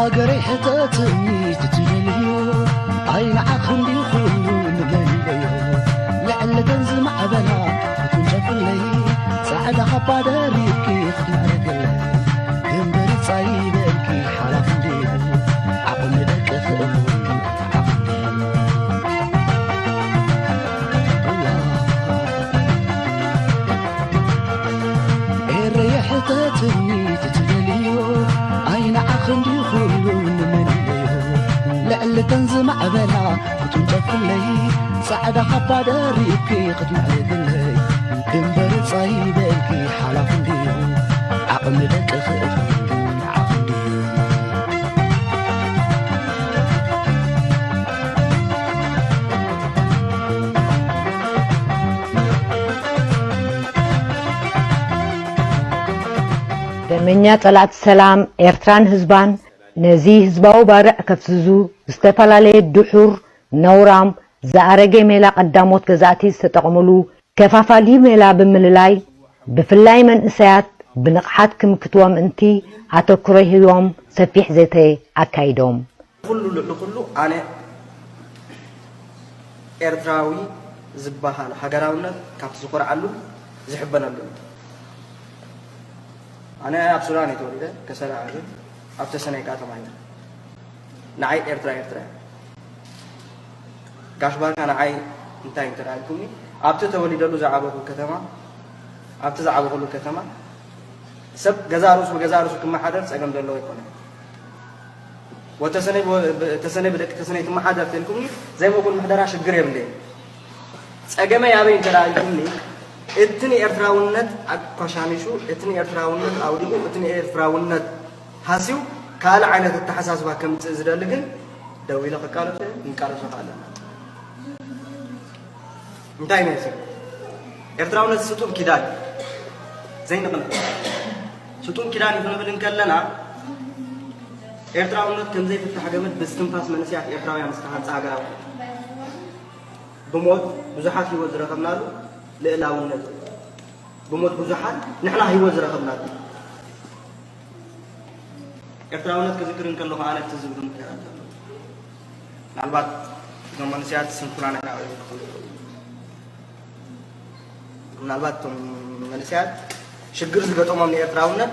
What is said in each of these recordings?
ሃገረይ ሕተትኒ ትትደልዮ ኣይንዓኽ እንዲ ኩሉ ንመንበዮ ልዕሊ ደን ዝማዕበላ ክትንጨፍለይ ጻዕዳ ካባ ደሪብኪ ክትምዕርግለይ ድንበር ጻይ በልኪ ሓላፍ እንድዩ ዓቕሚ ደቂ ክእሉ ዓቕሚ ኤረየ ሕተትኒ ትትደልዮ ኣይንዓኽ እንዲ ኩሉ ንመንለዮ ልዕሊ ደን ዝማዕበላ ክትንጨፍለይ ጻዕዳ ካባ ደሪብኪ ክትምዕርግለይ ድንበር ጻይ በልኪ ሓላፍ እንድዩ ዓቕሚ ደቂ ክእሉ ዓቕሚ እንድዩ ደመኛ ጸላእቲ ሰላም ኤርትራን ህዝባን ነዚ ህዝባዊ ባርዕ ከፍዝዙ ዝተፈላለየ ድሑር፣ ነውራም፣ ዝኣረገ ሜላ ቀዳሞት ገዛእቲ ዝተጠቕምሉ ከፋፋሊ ሜላ ብምልላይ ብፍላይ መንእሰያት ብንቕሓት ክምክትዎ ምእንቲ ኣተኩሮ ሂቦም ሰፊሕ ዘተ ኣካይዶም። ኩሉ ልዕሊ ኩሉ ኣነ ኤርትራዊ ዝበሃል ሃገራውነት ካብቲ ዝኮርዓሉን ዝሕበነሉን እዩ። ኣነ ኣብ ሱዳን እየ ተወሊደ፣ ከሰላ ዓብየ፣ ኣብ ተሰነይ ከኣ ተማሂረ። ንዓይ ኤርትራ ኤርትራ እያ። ጋሽ ባርካ ንዓይ እንታይ እንተ ኢልኩምኒ ኣብቲ ተወሊደሉ ዝዓበኹ ከተማ ኣብቲ ዝዓበኹሉ ከተማ ሰብ ገዛእ ርእሱ ብገዛእ ርእሱ ክመሓደር ጸገም ዘለዎ ኣይኮነን። ወተሰነይ ተሰነይ ብደቂ ተሰነይ ትመሓደር ተልኩምኒ ዘይምእኩል ምሕደራ ሽግር የብለይን። ጸገመይ ኣበይ እንተ ኢልኩምኒ እቲ ንኤርትራውነት ኣኳሻሚሹ እቲ ንኤርትራውነት ኣውዲቑ እቲ ንኤርትራውነት ሃስዩ ካልእ ዓይነት ኣተሓሳስባ ከምጽእ ዝደሊ ግን ደው ኢለ ክቃለሶ እየ፣ ክንቃለሶ ከኣ ኣለና። እንታይ ማለት እዩ? ኤርትራውነት ስጡም ኪዳን ዘይንቕንዕ ስጡም ኪዳን እዩ ክንብል እንከለና ኤርትራውነት ከም ዘይፍታሕ ገመድ ብስትንፋስ መንእሰያት ኤርትራውያን ዝተሃንጸ ሃገራውነት ብሞት ብዙሓት ህይወት ዝረኸብናሉ ልእላውነት ብሞት ብዙሓት ንሕና ህይወት ዝረኸብናሉ ኤርትራውነት ክዝክር እንከለኹ ኣነ እቲ ዝብሉ ምክንያት ኣሎ። ምናልባት እዞም መንእሰያት ስንኩላን ኣይረኣዩ ክኾኑ ይኽእሉ። ምናልባት እቶም መንእሰያት ሽግር ዝገጠሞም ንኤርትራውነት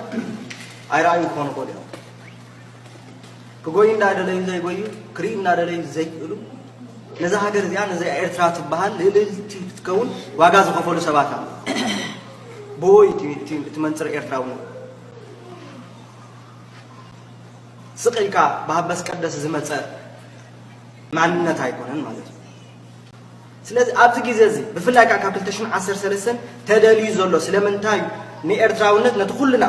ኣይረኣዩ ክኾኑ ይኽእሉ እዮም። ክጎዩ እንዳደለዩ ዘይጎዩ፣ ክርእዩ እንዳደለዩ ዘይክእሉ፣ ነዛ ሃገር እዚኣ ነዚኣ ኤርትራ ትበሃል ልእልልቲ ክትከውን ዋጋ ዝኸፈሉ ሰባት ኣለዉ። ብኡ እዩ እቲ እቲ መንጽር ኤርትራውነት። ስቕ ኢልካ ብሃበስ ቀደስ ዝመጸ ማንነት ኣይኮነን ማለት እዩ። ስለዚ ኣብዚ ግዜ እዚ ብፍላይ ከዓ ካብ ክልተ ሽሕን ዓሰርተ ሰለስተን ተደልዩ ዘሎ ስለምንታይ ንኤርትራውነት ነቲ ኩልና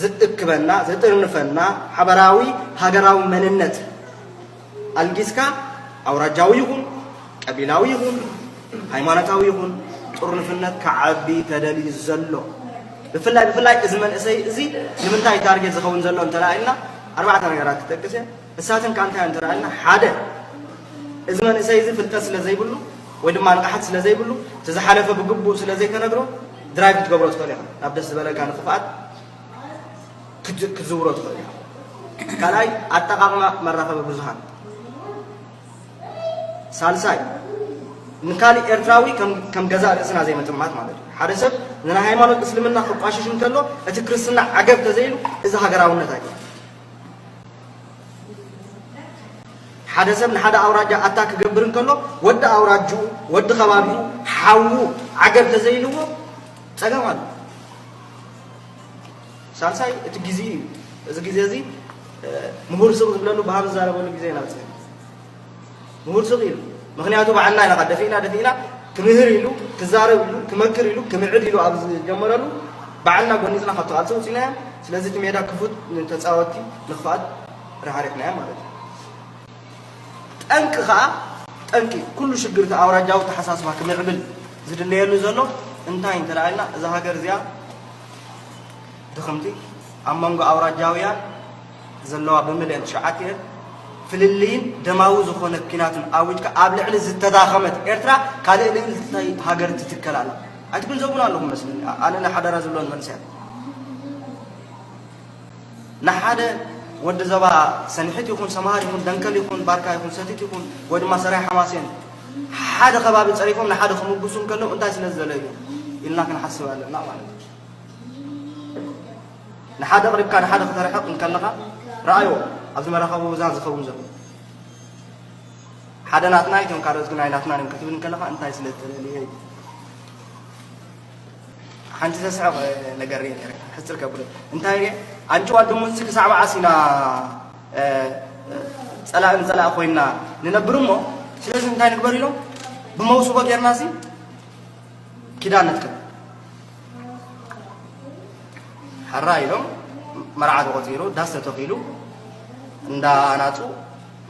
ዝእክበና ዘጥርንፈና ሓበራዊ ሃገራዊ መንነት ኣልጊስካ ኣውራጃዊ ይኹን ቀቢላዊ ይኹን ሃይማኖታዊ ይኹን ጥርንፍነት ክዓቢ ተደልዩ ዘሎ ብፍላይ ብፍላይ እዚ መንእሰይ እዚ ንምንታይ ታርጌት ዝኸውን ዘሎ እንተረኣ ኢልና ኣርባዕተ ነገራት ክጠቅስ እየ። እሳተን ከኣ እንታይ እንተረኣ ኢልና ሓደ እዚ መንእሰይ እዚ ፍልጠት ስለ ዘይብሉ ወይ ድማ ንቕሓት ስለ ዘይብሉ እቲ ዝሓለፈ ብግቡእ ስለ ዘይተነግሮ ድራይቭ ክትገብሮ ትኽእል ኢኻ ናብ ደስ ዝበለካ ንኽፍኣት ክትዝውሮ ትኽእል ኢኻ። ካልኣይ ኣጠቓቕማ መራኸቢ ብዙሃን። ሳልሳይ ንካሊእ ኤርትራዊ ከም ገዛእ ርእስና ዘይምጥማት ማለት እዩ። ሓደ ሰብ ንናይ ሃይማኖት እስልምና ክቋሽሽ እንከሎ እቲ ክርስትና ዓገብ ተዘይሉ እዚ ሃገራውነት ኣይኮነን። ሓደ ሰብ ንሓደ ኣውራጃ ኣታክ ክገብር እንከሎ ወዲ ኣውራጅኡ፣ ወዲ ከባቢኡ፣ ሓዉ ዓገብ ተዘይልዎ ጸገም ኣሎ። ሳልሳይ እቲ ግዜ እዩ። እዚ ግዜ እዚ ምሁር ስቕ ዝብለሉ ብሃም ዝዛረበሉ ግዜ ኢና በፂሕና። ምሁር ስቕ ኢሉ ምኽንያቱ ባዕልና ኢና ደፊእና ደፊእና ክምህር ኢሉ ክዛረብ ኢሉ ክመክር ኢሉ ክምዕድ ኢሉ ኣብ ዝጀመረሉ ባዕልና ጎኒፅና ካብ ተቓልሶ ውፂእናዮ። ስለዚ እቲ ሜዳ ክፉት ንተፃወትቲ ንኽፍኣት ራሕሪሕናዮ ማለት እዩ። ጠንቂ ከዓ ጠንቂ ኩሉ ሽግር እቲ ኣውራጃዊ ተሓሳስባ ክምዕብል ዝድለየሉ ዘሎ እንታይ እንተደኣ ኢልና እዛ ሃገር እዚኣ ድኽምቲ ኣብ መንጎ ኣውራጃውያን ዘለዋ ብምልእን ትሽዓቲኤን ፍልልይን ደማዊ ዝኾነ ኲናትን ኣዊጅካ ኣብ ልዕሊ ዝተዳኸመት ኤርትራ ካልእ ልእልቲ ሃገር ትትከል ኣላ። ኣይትግንዘቡን ኣለኹም መስለኒ። ኣነ ንሓደራ ዝብሎ ንመንእሰያት ንሓደ ወዲ ዞባ ሰንሒት ይኹን ሰምሃር ይኹን ደንከል ይኹን ባርካ ይኹን ሰቲት ይኹን ወይ ድማ ሰራይ ሓማሴን ሓደ ከባቢ ጸሪፎም ንሓደ ክምጉሱ እንከለዉ እንታይ ስለ ዝደለዩ ኢልና ክንሓስብ ኣለና ማለት እዩ። ንሓደ ኣቕሪብካ ንሓደ ክተርሕቕ እንከለኻ ረኣዮ ኣብዚ መራኸቢ ብዙሃን ዝኸውን ዘሎ ሓደ ናትና እቶም ካልኦት ግን ኣይናትናን እዮም ክትብል እንከለኻ እንታይ ስለ ዝተለለየ እዩ። ሓንቲ ዘስሕቕ ነገር ሪኤ ነይረ። ሕጽር ከብሎ እንታይ ሪኤ ኣንጭዋ ድሙንሲ ክሳዕ መዓስ ኢና ጸላእን ጸላእ ኮይና ንነብር እሞ ስለዚ እንታይ ንግበር ኢሎም ብመውስቦ ጌርና ሲ ኪዳን ነትከል ሓራ ኢሎም መርዓ ተቆጺሩ ዳስ ተተኺሉ እንዳ ኣናጹ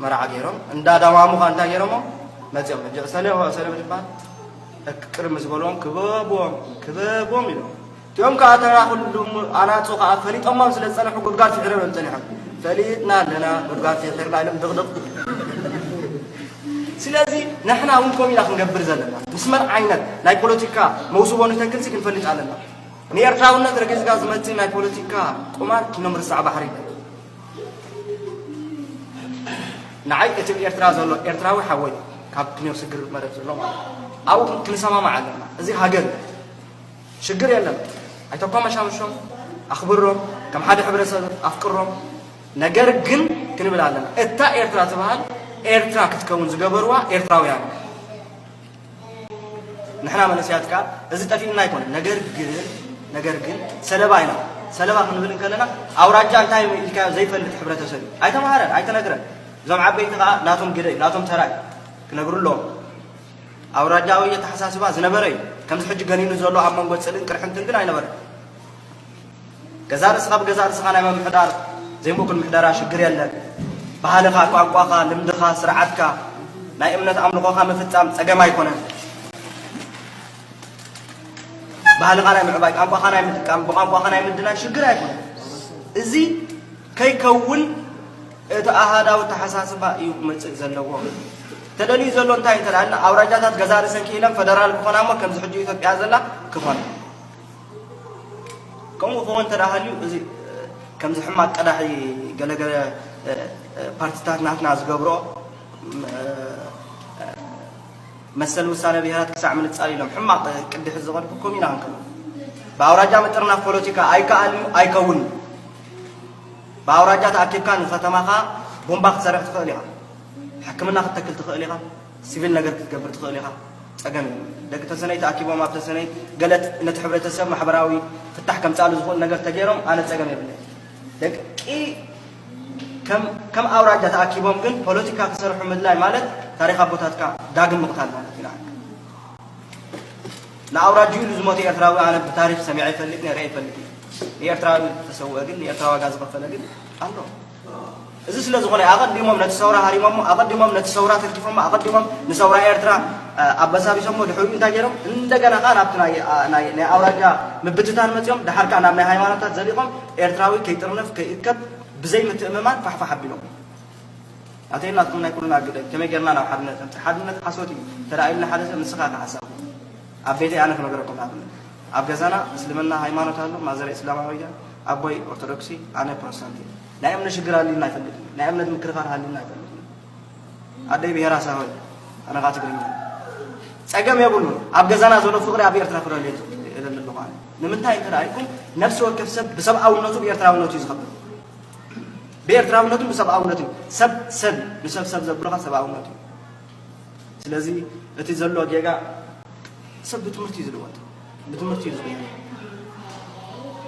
መርዓ ገይሮም እንዳ ዳማሙ ከ እንታይ ገይሮሞ መጺኦም እጀ ሰለ ሰለ ምድባል እክ ቅርም ዝበሎም ክበብዎም ክበብዎም ኢሎም እቲኦም ከዓ ተራ ኩሉ ኣናጹ ከዓ ፈሊጦሞም ስለ ዝጸንሑ ጉድጓድ ፍሒሮም እዮም ጸኒሖም ፈሊጥና ኣለና ጉድጓድ ፍሒርና ኢሎም ድቕድቕ ስለዚ ንሕና እውን ከምኡ ኢና ክንገብር ዘለና ምስ መን ዓይነት ናይ ፖለቲካ መውስቦ ንተክልሲ ክንፈልጥ ኣለና ንኤርትራውነት ረጊዝካ ዝመጽእ ናይ ፖለቲካ ቁማር ኪኖ ምርሳዕ ባሕሪ ንዓይ እቲ ኤርትራ ዘሎ ኤርትራዊ ሓወይ ካብ ኪኖ ስግር መረብ ዘሎ ማለት ኣብኡ ክንሰማማዕ ኣለና እዚ ሃገር ሽግር የለን ኣይተኳመሻምሾም ኣኽብሮም ከም ሓደ ሕብረተሰብ ኣፍቅሮም ነገር ግን ክንብል ኣለና እታ ኤርትራ ትበሃል ኤርትራ ክትከውን ዝገበርዋ ኤርትራውያን ንሕና መንእሰያት ከኣ እዚ ጠፊእና ኣይኮነን ነገር ግን ነገር ግን ሰለባ ኢና ሰለባ ክንብል እንከለና ኣውራጃ እንታይ ኢልካዮ ዘይፈልጥ ሕብረተሰብ እዩ ኣይተማሃረን ኣይተነግረን እዞም ዓበይቲ ከኣ ናቶም ግደ እዩ ናቶም ተራ እዩ ክነግሩ ኣለዎም ኣውራጃዊ ኣተሓሳስባ ዝነበረ እዩ ከምዚ ሕጂ ገኒኑ ዘሎ ኣብ መንጎ ጽልእን ቅርሕንትን ግን ኣይነበረን ገዛእ ርእስኻ ብገዛእ ርእስኻ ናይ ምምሕዳር ዘይምእኩል ምሕደራ ሽግር የለን። ባህልኻ፣ ቋንቋኻ፣ ልምድኻ፣ ስርዓትካ፣ ናይ እምነት ኣምልኾኻ ምፍጻም ጸገም ኣይኮነን። ባህልኻ ናይ ምዕባይ፣ ቋንቋኻ ናይ ምጥቃም፣ ብቋንቋኻ ናይ ምድናይ ሽግር ኣይኮነን። እዚ ከይከውን እቲ ኣሃዳዊ ኣተሓሳስባ እዩ ክመጽእ ዘለዎ። ተደልዩ ዘሎ እንታይ እንተ ደኣ ኣውራጃታት ገዛእ ርእሰን ክኢለን ፈደራል ክኾና እሞ ከምዚ ሕጂ ኢትዮጵያ ዘላ ክኾና። ከምኡ ክኸውን እንተ ደኣ ሃልዩ፣ እዚ፣ ከምዚ ሕማቕ ቀዳሒ ገለገለ፣ እ፣ እ፣ ፓርቲታት ናትና ዝገብሮ፣ እ፣ እ፣ መሰል ውሳነ ብሄራት ክሳዕ ምንጻል ኢሎም ሕማቕ ቅዲ ሕዚ ዝቐርቡ ከምኡ ኢና ክንከውን። ብኣውራጃ ምጥርናፍ ፖለቲካ ኣይከኣልን እዩ፣ ኣይከውንን እዩ። ብኣውራጃ ተኣኪብካ ንከተማኻ ቡምባ ክትሰርሕ ትኽእል ኢኻ። ሕክምና ክትተክል ትኽእል ኢኻ። ሲቪል ነገር ክትገብር ትኽእል ኢኻ። ጸገም የብሉን። ደቂ ተሰነይ ተኣኪቦም ኣብ ተሰነይ ገለ ነቲ ሕብረተሰብ ማሕበራዊ ፍታሕ ከምጻሉ ዝኽእል ነገር ተገይሮም ኣነ ጸገም የብለይን። ደቂ ከም ከም ኣውራጃ ተኣኪቦም ግን ፖለቲካ ክሰርሑ ምድላይ ማለት ታሪኽ ኣቦታትካ ዳግም ምቕታል ማለት እዩ። ንኣውራጅኡ ኢሉ ዝሞተ ኤርትራዊ ኣነ ብታሪኽ ሰሚዐ ይፈልጥ ነይረ ይፈልጥ እዩ። ንኤርትራዊ ዝተሰውአ ግን ንኤርትራ ዋጋ ዝኸፈለ ግን ኣሎ። እዚ ስለ ዝኾነ ኣቐዲሞም ነቲ ሰውራ ሃሪሞሞ፣ ኣቐዲሞም ነቲ ሰውራ ተንኪፎሞ፣ ኣቐዲሞም ንሰውራ ኤርትራ ኣበሳቢሶሞ ድሕሪኡ እንታይ ገይሮም እንደገና ከኣ ናብቲ ናይ ናይ ናይ ኣውራጃ ምብትታን መጺኦም ደሓር ከኣ ናብ ናይ ሃይማኖታት ዘሊቖም ኤርትራዊ ከይጥርነፍ ከይእከብ ብዘይ ምትእምማን ፋሕፋሕ ኣቢሎም። ኣተይ ናትኩም ናይ ኩልና ግደ ከመይ ጌርና ናብ ሓድነት ነምጽእ? ሓድነት ሓሶት እዩ። ተዳኢልና ሓደ ሰብ ንስኻ ኢኻ ሓሳብ። ኣብ ቤተይ ኣነ ክነግረኩም ንኣብነት ኣብ ገዛና እስልምና ሃይማኖት ኣሎ፣ ማዘር እስላማዊ እያ፣ ኣቦይ ኦርቶዶክሲ፣ ኣነ ፕሮቴስታንት እየ። ናይ እምነት ሽግር ሃልዩና ኣይፈልጥን። ናይ እምነት ምክርኻር ሃልዩና ኣይፈልጥን። ኣደይ ብሄራ ሳሆ እያ፣ ኣነ ኸኣ ትግርኛ። ጸገም የብሉን። ኣብ ገዛና ዘሎ ፍቕሪ ኣብ ኤርትራ ክረልዮ እደሊ ኣለኹ ኣነ። ንምንታይ እንተ ደኣ ኢልኩም ነፍሲ ወከፍ ሰብ ብሰብኣውነቱ ብኤርትራውነቱ እዩ ዝኸብር። ብኤርትራውነቱን ብሰብኣውነቱን ሰብ ሰብ ንሰብ ሰብ ዘብሎ ከኣ ሰብኣውነቱ እዩ። ስለዚ እቲ ዘሎ ጌጋ ሰብ ብትምህርቲ እዩ ዝልወጥ፣ ብትምህርቲ እዩ ዝልወጥ።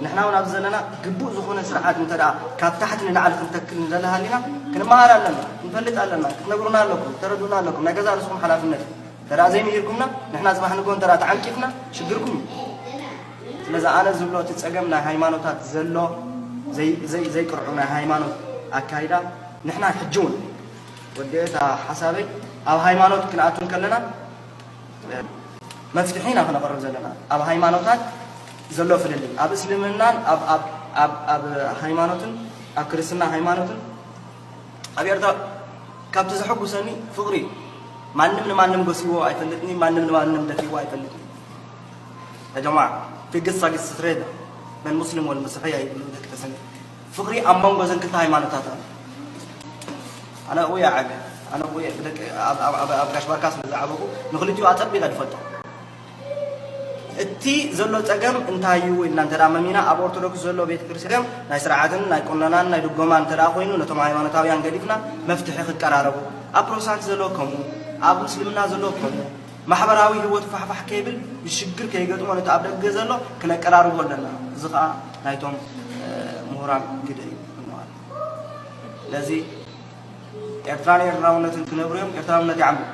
ንሕና እውን ኣብዚ ዘለና ግቡእ ዝኾነ ስርዓት እንተ ደኣ ካብ ታሕቲ ንላዕሊ ክንተክል ንደሊ ሃሊና ክንመሃር ኣለና፣ ክንፈልጥ ኣለና። ክትነግሩና ኣለኩም፣ ተረዱና ኣለኩም፣ ናይ ገዛእ ርእስኹም ሓላፍነት እዩ። እንተ ደኣ ዘይምሂርኩምና ንሕና ጽባሕ ንግሆ እንተ ደኣ ተዓንቂፍና ሽግርኩም እዩ። ስለዚ ኣነ ዝብሎ እቲ ጸገም ናይ ሃይማኖታት ዘሎ ዘይ- ዘይ- ዘይቅርዑ ናይ ሃይማኖት ኣካይዳ ንሕና ሕጂ እውን ወዲ እታ ሓሳበይ ኣብ ሃይማኖት ክንኣቱ ከለና መፍትሒ ኢና ክነቕርብ ዘለና ኣብ ሃይማኖታት ዘሎ ፍልልይ ኣብ እስልምናን ኣብ ኣብ ኣብ ኣብ ሃይማኖትን ኣብ ክርስትና ሃይማኖትን ኣብ ኤርትራ ካብቲ ዘሐጉሰኒ ፍቕሪ እዩ። ማንም ንማንም ጎሲዎ ኣይፈልጥን እዩ፣ ማንም ንማንም ደፊእዎ ኣይፈልጥን እዩ። يا جماعة في قصة قصة ريدة بين مسلم والمسيحية ይብሉ ደቂ ተሰነ ፍቕሪ ኣብ መንጎ እዘን ክልተ ሃይማኖታት ኣሎ። ኣነ ኣብኡ እየ ዓብየ። ኣነ ኣብኡ እየ ብደቂ-፣ ኣብ፣ ኣብ፣ ኣብ፣ ኣብ ጋሽ ባርካ ስለ ዝዓበኹ ንኽልቲኡ ኣጸቢቐ ዝፈልጦ። እቲ ዘሎ ጸገም እንታይ እዩ ኢልና እንተ ደኣ መሚና፣ ኣብ ኦርቶዶክስ ዘሎ ቤተ ክርስቲያን ናይ ስርዓትን ናይ ቁነናን ናይ ድጎማን እንተ ደኣ ኮይኑ፣ ነቶም ሃይማኖታውያን ገዲፍና መፍትሒ ክቀራረቡ፣ ኣብ ፕሮቴስታንት ዘሎ ከምኡ፣ ኣብ ምስልምና ዘሎ ከምኡ፣ ማሕበራዊ ህይወት ፋሕፋሕ ከይብል፣ ብሽግር ከይገጥሞ ነቲ ኣብ ደገ ዘሎ ክነቀራርቦ ኣለና። እዚ ኸኣ ናይቶም፣ እ፣ ምሁራን ግደ እዩ። ስለዚ ኤርትራን ኤርትራውነትን ክነብሩ እዮም። ኤርትራውነት ይዓንብብ።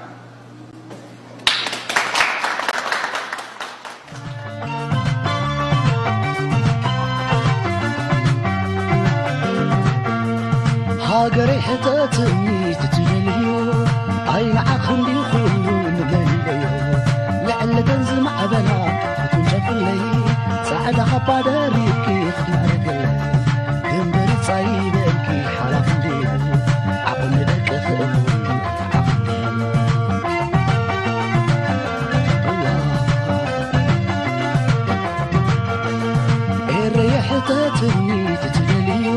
ሃገረይ ሕተትኒ ትትደልዮ ኣይንዓኽ እንዲ ኩሉ ንለለዮ ልዕሊ ተን ዝማዕበላ ክትውንጨፍለይ ጻዕዳ ካባ ደሪብኪ ክትምዕርግለይ ግንበሪ ጻይ በልኪ ሓላፍ እንዲ ዓቕሚ ደቂ ክእሉ ኤረየ ሕተትኒ ትትደልዮ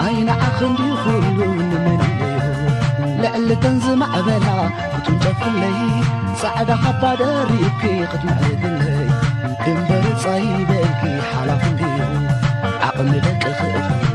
ኣይንዓኽ እንዲ ኩሉ ንመንለዮ ልዕሊ ተን ዝማዕበላ ክትውንጨፍለይ ጻዕዳ ካባ ደሪብኪ ክትምዕርግለይ ድንበር ጻይ በልኪ ሓላፍ እንድዩ ዓቕሚ ደቂ ክእልኒ